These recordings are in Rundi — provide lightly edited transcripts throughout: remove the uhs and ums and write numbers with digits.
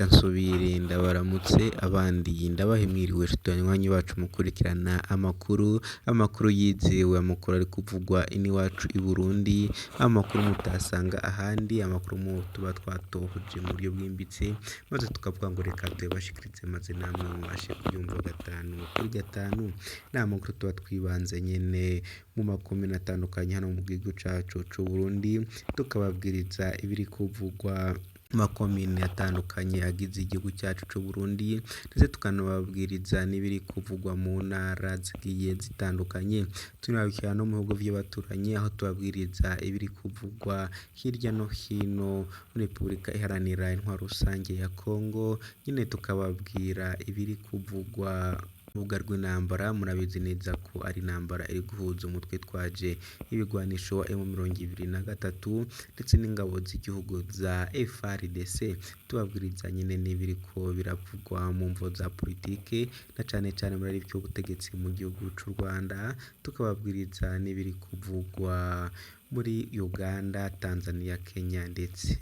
Reka nsubire ndabaramutse abandi ndabahe mwiriwe nshuti banywanyi bacu mukurikirana amakuru, amakuru yizewe, amakuru ari kuvugwa ino iwacu i Burundi, amakuru mutasanga ahandi, amakuru tuba twatohoje mu buryo bwimbitse, maze tukavuga ngo reka tuyabashikirize maze namwe mubashe kuyumva gatanu kuri gatanu. Ni amakuru tuba twibanze nyene mu makomine atandukanye hano mu gihugu cacu c'Uburundi, tukababwiriza ibiri kuvugwa mu makomine atandukanye agize igihugu cyacu c'Uburundi, ndetse tukanababwiriza n'ibiri kuvugwa mu ntara zigiye zitandukanye. Tunabikira no mu bihugu vy'abaturanyi aho tubabwiriza ibiri kuvugwa hirya no hino muri Repubulika Iharanira Intwaro Rusange ya Kongo, nyene tukababwira ibiri kuvugwa urubuga rw'intambara. Murabizi neza ko ari intambara iri guhuza umutwe twaje ibigwanisho wa M23 ndetse n'ingabo z'igihugu za FARDC. Tubabwiriza nyene n'ibiriko biravugwa mu mvo za politike na cane cane muri vy'ubutegetsi mu gihugu c'u Rwanda, tukababwiriza n'ibiri kuvugwa muri Uganda, Tanzania, Kenya ndetse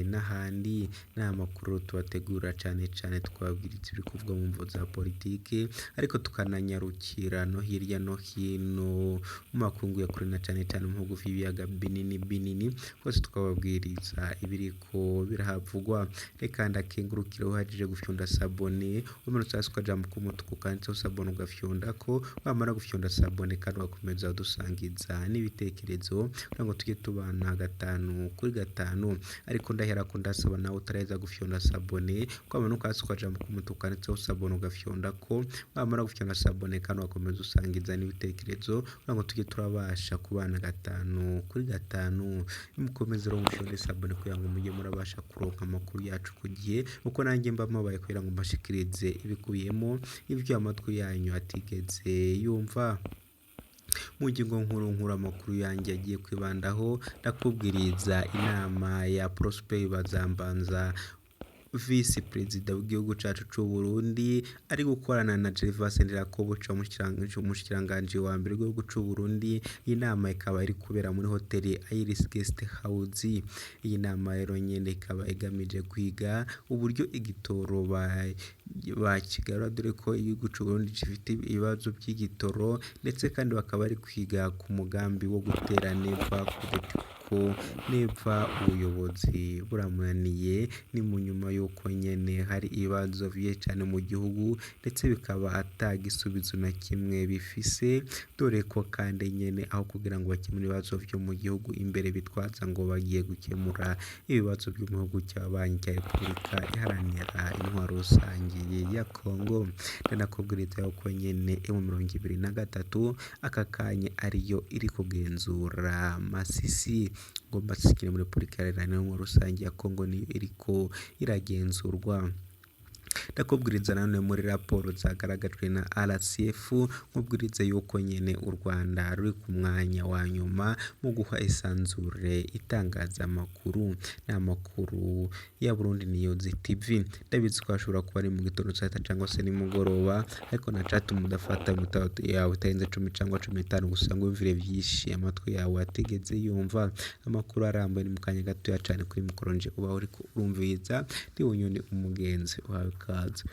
n'ahandi. Ni amakuru tubategura cane cane tukababwiriza ibiri kuvugwa mu mvo za politike, ariko tukananyarukira no hirya no hino mu makungu ya kure na cane cane mu bihugu vy'ibiyaga binini binini, hose tukababwiriza ibiriko birahavugwa. Reka ndakengurukire uhejeje gufyonda sabone, umanutse hasi ukajambo k'umutuku kanditseho sabone ugafyondako, wamara gufyonda sabone kandi ugakomeza udusangiza n'ibitekerezo kugira ngo tujye tubana gatanu kuri gatanu. Ariko ndaherako ndasaba nawe utaraheza gufyonda sabone, kwamanuka hasi ukajambo k'umutuku kanditseho sabone ugafyondako, wamara gufyonda sabone kandi ugakomeza usangiza n'ibitekerezo kugira ngo tujye turabasha kubana gatanu kuri gatanu. Nimukomeze rero mufyonde sabone kugira ngo mujye murabasha kuronka amakuru yacu ku gihe, kuko nanjye mba mpabaye kugira ngo mbashikirize ibikubiyemo ivyo amatwi yanyu atigeze yumva. Mu ngingo nkuru nkuru amakuru yanjye agiye kwibandaho, ndakubwiriza inama ya Prosper Bazambanza, visi perezida w'igihugu cacu c'Uburundi, ari gukorana na Gervais Ndirakobuca, umushikiranganji wa mbere w'igihugu c'Uburundi. Iyi nama ikaba iri kubera muri hoteli Iris Guest House. Iyi nama rero nyene ikaba igamije kwiga uburyo igitoro bakigarura, dore ko igihugu c'Uburundi gifite ibibazo vy'igitoro, ndetse kandi bakaba bari kwiga ku mugambi wo gutera Neva kudeta, kuko Neva ubuyobozi buramunaniye. Ni mu nyuma y'uko nyene hari ibibazo vyinshi cane mu gihugu, ndetse bikaba ata gisubizo na kimwe bifise, dore ko kandi nyene aho kugira ngo bakemure ibibazo vyo mu gihugu imbere bitwaza ngo bagiye gukemura ibibazo vyo mu gihugu c'ababanyi ca Repubulika Iharanira Intwaro Rusange ya Kongo. Ndanakubwiriza yuko nyene M23 aka kanya ariyo iri kugenzura Masisi, ngo Masisi kiri muri Repubulika Iharanira Intwaro Rusange ya Kongo niyo iriko iragenzurwa. Ndakubwiriza nanone muri raporo zagaragajwe na RCF, nkubwiriza yuko nyene u Rwanda ruri ku mwanya wa nyuma mu guha isanzure itangazamakuru. Ni amakuru ya Burundi News TV. Ndabizi ko hashobora kuba ari mu gitondo, saa sita cangwa se nimugoroba, ariko ntacatuma udafata iminota yawe itarenze 10 cangwa 15 gusa ngo wiyumvire vyinshi amatwi yawe atigeze yumva. Amakuru arambuye ni mu kanya gatoya cane. Kuri mikoro nje uba uriko urumviriza ndi Bunyoni umugenzi, uhawe ikaze.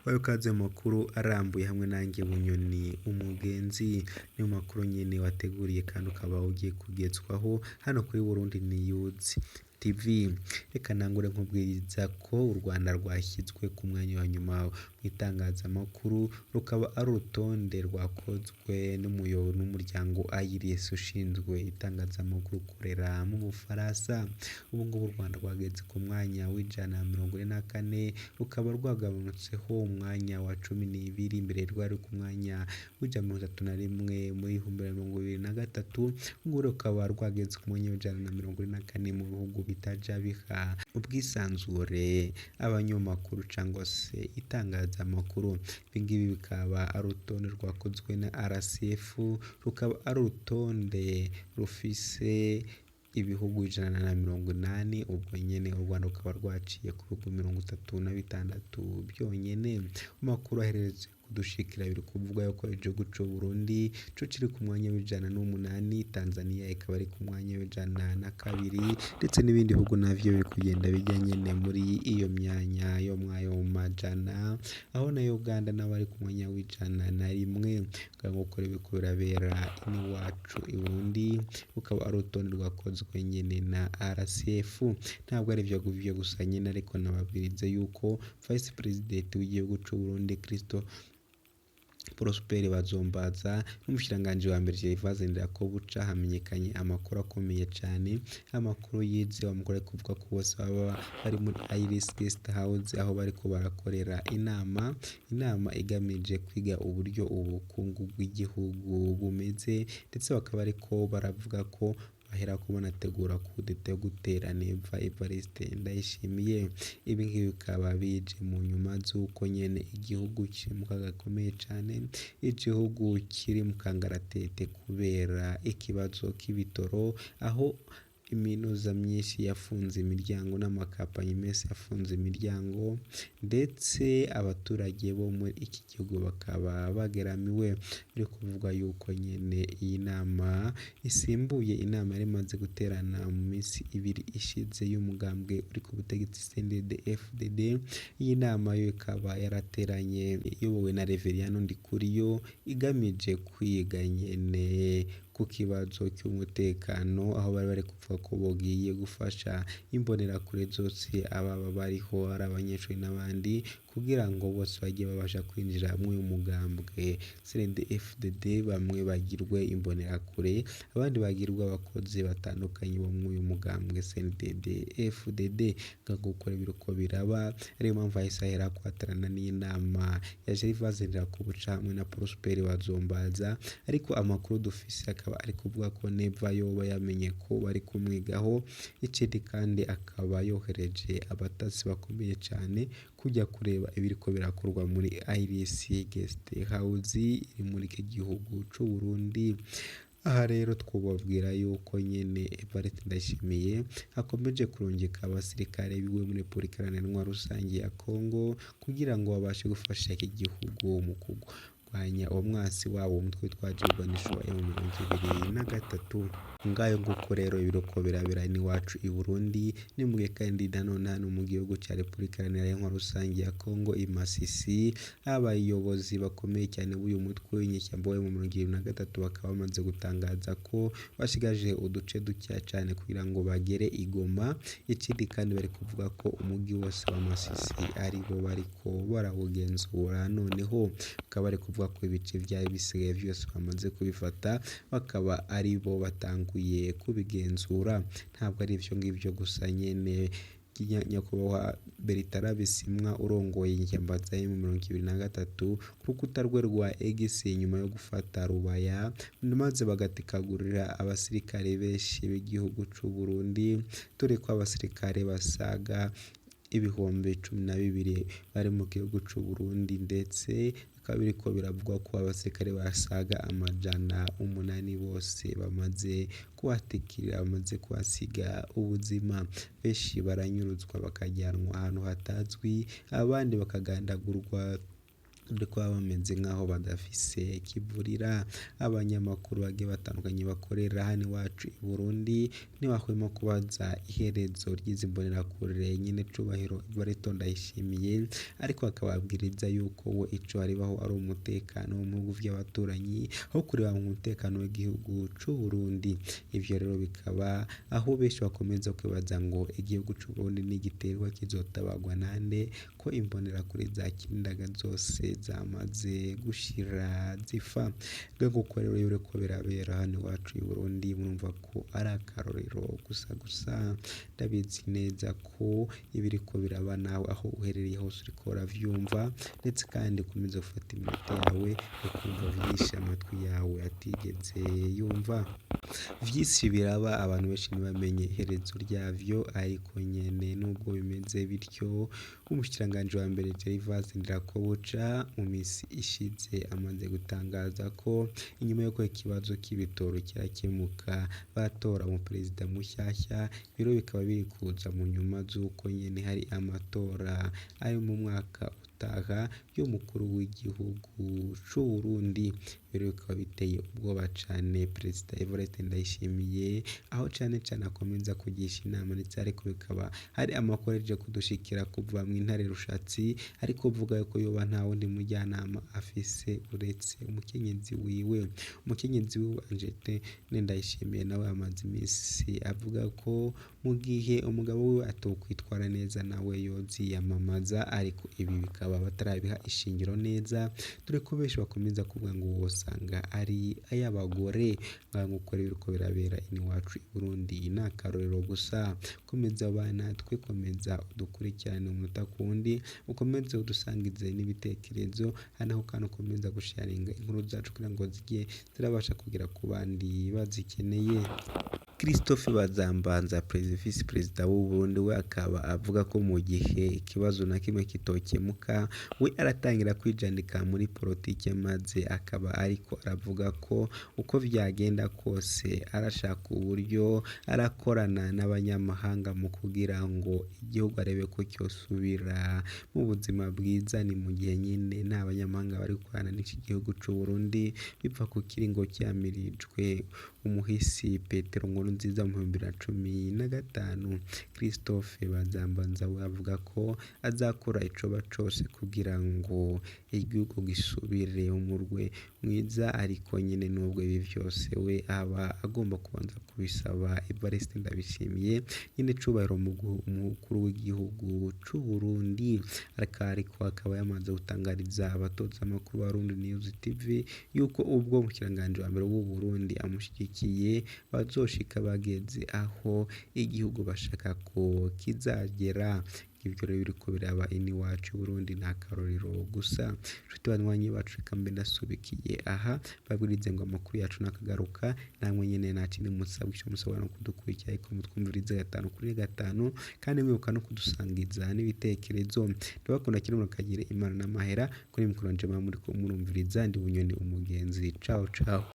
Uhawe ikaze mu makuru arambuye hamwe nanjye Bunyoni umugenzi. Ni mu makuru nyene wateguriye kandi ukaba ugiye kugezwaho hano kuri Burundi News TV. Reka nangure nkubwiriza ko u Rwanda rwashyizwe ku mwanya wa nyuma mu itangazamakuru, rukaba ari urutonde rwakozwe n'umuryango IRIS ushinzwe itangazamakuru ukorera mu Bufaransa. Ubu ngubu u Rwanda rwageze ku mwanya wa 144, rukaba rwagabanutseho umwanya wa 12, imbere rwari ku mwanya wa 131 muri 2023, ubu ngubu rukaba rwageze ku mwanya wa 144 mu bihugu bitaja biha ubwisanzure abanyamakuru cangwa se itangazamakuru. Ibi ngibi bikaba ari urutonde rwakozwe na RCF, rukaba ari urutonde rufise ibihugu 180, ubwo nyene u Rwanda rukaba rwaciye ku bihugu 36 byonyene. Mu makuru ahereretse kudushikira biri kuvuga yuko igihugu c'u Burundi co kiri ku mwanya w'108, Tanzania ikaba ari ku mwanya w'102, ndetse n'ibindi bihugu navyo biri kugenda bijya nyene muri iyo myanya yo mwayo majana, aho na Uganda nabo bari ku mwanya w'101. Nk'uko biriko birabera iwacu i Burundi, rukaba ari urutonde rwakozwe nyene na RCF. Ntabwo ari ivyo gusa nyene, ariko nababwiriza yuko Vice President w'igihugu c'u Burundi Christo Prosper Bazombaza n'umushikiranganji wa mbere Gervase Ndirakobuca hamenyekanye amakuru akomeye cane, amakuru yizewe, amakuru ari kuvuga ko bose baba bari muri Iris Guest House, aho bariko barakorera inama, inama igamije kwiga uburyo ubukungu bw'igihugu bumeze, ndetse bakaba bariko baravuga ko baherako banategura kudeta yo gutera Neva Evariste Ndayishimiye. Ibi ngibi bikaba bije mu nyuma z'uko nyene igihugu kiri mu kaga gakomeye cane, igihugu kiri mu kangaratete kubera ikibazo k'ibitoro, aho iminuza myinshi yafunze imiryango n'amakampanyi menshi yafunze imiryango, ndetse abaturage bo muri iki gihugu bakaba bageramiwe. Biri kuvugwa yuko nyene iyi nama isimbuye inama yari imaze guterana mu minsi ibiri ishize y'umugambwe uri ku butegetsi CNDD-FDD. Iyi nama yo ikaba yarateranye iyobowe na Reveriyano Ndikuriyo, igamije kwiga nyene ku kibazo cy'umutekano, aho bari bari kuvuga ko bogiye gufasha imbonerakure zose, ababa bariho ari abanyeshuri n'abandi, kugira ngo bose bajye babasha kwinjira muri uyu mugambwe CNDD-FDD, bamwe bagirwe imbonerakure, abandi bagirwe abakozi batandukanye bo muri uyu mugambwe CNDD-FDD. Nk'uko biriko biraba, ariyo mpamvu hahise haherako haterana n'inama ya Gervase Ndirakobuca hamwe na Prosper Bazombaza, ariko amakuru dufise akaba ari kuvuga ko Neva yoba yamenye ko bari kumwigaho, ikindi kandi akaba yohereje abatasi bakomeye cane kujya kureba ibiriko birakorwa muri Iris Guest House iri muri iki gihugu c'u Burundi. Aha rero twobabwira yuko nyene Evariste Ndayishimiye akomeje kurungika abasirikare biwe muri Repubulika Iharanira Rusangi ya Kongo, kugira ngo babashe gufasha iki gihugu mu kurwanya uwo mwasi wabo, umutwe witwaje ibigwanisho wa M23. Ngayo nguko rero ibiriko birabera iwacu i Burundi, ni mugihe kandi nanone hano mu gihugu ca Repubulika Iharanira Rusangi ya Kongo i Masisi, abayobozi bakomeye cyane b'uyu mutwe w'inyeshyamba wa M23 bakaba bamaze gutangaza ko bashigaje uduce dukeya cane kugira ngo bagere i Goma. Ikindi kandi bari kuvuga ko umugi wose wa Masisi aribo bariko barawugenzura, noneho bakaba bari kuvuga ko ibice vyari bisigaye vyose bamaze kubifata, bakaba aribo batanguye kubigenzura. Ntabwo ari ivyo ngivyo gusa nyene, Nyakubahwa Bertrand Bisimwa urongoye inyeshyamba za M23 ku rukuta rwe rwa X nyuma yo gufata Rubaya, maze bagatikagurira abasirikare benshi b'igihugu c'u Burundi, dore ko abasirikare basaga 12,000 bari mu gihugu c'u Burundi, ndetse bikaba biriko biravugwa ko abasirikare basaga 800 bose bamaze kuhatikirira, bamaze kuhasiga ubuzima. Benshi baranyuruzwa bakajyanwa ahantu hatazwi, abandi bakagandagurwa, dore ko baba bameze nk'aho badafise kivurira. Abanyamakuru bagiye batandukanye bakorera hano iwacu i Burundi ntibahwema kubaza iherezo ry'izi mbonerakure nyene cubahiro Evariste Ndayishimiye, ariko akababwiriza yuko we ico aribaho ari umutekano wo mu bihugu vy'abaturanyi, aho kureba mu mutekano w'igihugu c'u Burundi. Ivyo rero bikaba aho benshi bakomeza kwibaza ngo igihugu c'u Burundi nigiterwa kizotabarwa nande, ko imbonerakure zakirindaga zose zamaze gushira zifa. Nguko rero biriko birabera hano iwacu i Burundi, murumva ko ari akarorero gusa gusa. Ndabizi neza ko ibiriko biraba nawe aho uherereye hose uriko uravyumva, ndetse kandi ukomeze gufata iminota yawe ukumva vyinshi amatwi yawe atigeze yumva. Vyinshi biraba abantu benshi ntibamenye iherezo ryavyo, ariko nyene nubwo bimeze bityo, umushikiranganji wa mbere Gervase Ndirakobuca mu minsi ishize amaze gutangaza ko inyuma y'uko ikibazo c'ibitoro kirakemuka batora umuperezida mushyashya, ibiro bikaba biri kuza mu nyuma z'uko nyene hari amatora ari mu mwaka utaha. utaha y'umukuru w'igihugu c'Uburundi. Rero bikaba biteye ubwoba cane Perezida Evariste Ndayishimiye, aho cane cane akomeza kugisha inama, ndetse ariko bikaba hari amakuru ahejeje kudushikira kuva mw'intare Rushatsi, ariko uvuga yuko yoba nta wundi mujyanama afise uretse umukenyezi wiwe. Umukenyezi wiwe Angelette Ndayishimiye nawe amaze imisi avuga ko mu gihe umugabo wiwe atokwitwara neza nawe yoziyamamaza, ariko ibi bikaba batarabiha ishingiro neza, dore ko benshi bakomeza kuvuga ngo wosanga ari ay'abagore. Ngaho nguko rero biriko birabera iwacu i Burundi ni akarorero gusa. Komeza ubane natwe, komeza udukurikirane umunota ku wundi, ukomeze udusangize n'ibitekerezo, ari nako kandi ukomeza gusharinga inkuru zacu kugira ngo zijye zirabasha kugera ku bandi bazikeneye. Christophe Bazambanza, visi perezida w'u Burundi, we akaba avuga ko mu gihe ikibazo na kimwe kitokemuka we aratangira kwijandika muri politike, maze akaba ariko aravuga ko uko vyagenda kose arashaka uburyo arakorana n'abanyamahanga mu kugira ngo igihugu arebe ko cyosubira mu buzima bwiza. Ni mu gihe nyine nta banyamahanga bari gukorana n'iki gihugu c'u Burundi biva ku kiringo cyamirijwe umuhisi Petero Nkurunziza mu 2015. Christophe Bazambanza we avuga ko azakora icoba cose kugira ngo igihugu gisubire umurwe mwiza, ariko nyine nubwo ibi vyose we aba agomba kubanza kubisaba Evariste Ndayishimiye nyine cubahiro umukuru w'igihugu c'u Burundi. Ariko akaba yamaze gutangariza abatoza amakuru ba Burundi News TV yuko ubwo umushikiranganji wa mbere w'u Burundi amushigikiye bazoshika bageze aho igihugu bashaka ko kizagera. Ivyo rero biriko biraba iwacu i Burundi nta karorero gusa. Nshuti banywanyi bacu, reka mbe ndasubikiye aha, mbabwirize ngo amakuru yacu nakagaruka, namwe nyene nta kindi musabwa, ico musabwa ni ukudukurikira ariko mutwumvirize gatanu kuri gatanu, kandi mwibuka no kudusangiza n'ibitekerezo. Ndabakunda cyane, murakagira Imana n'amahera. Kuri mikoro nje muriko murumviriza ndi Bunyoni Umugenzi. Ciao ciao.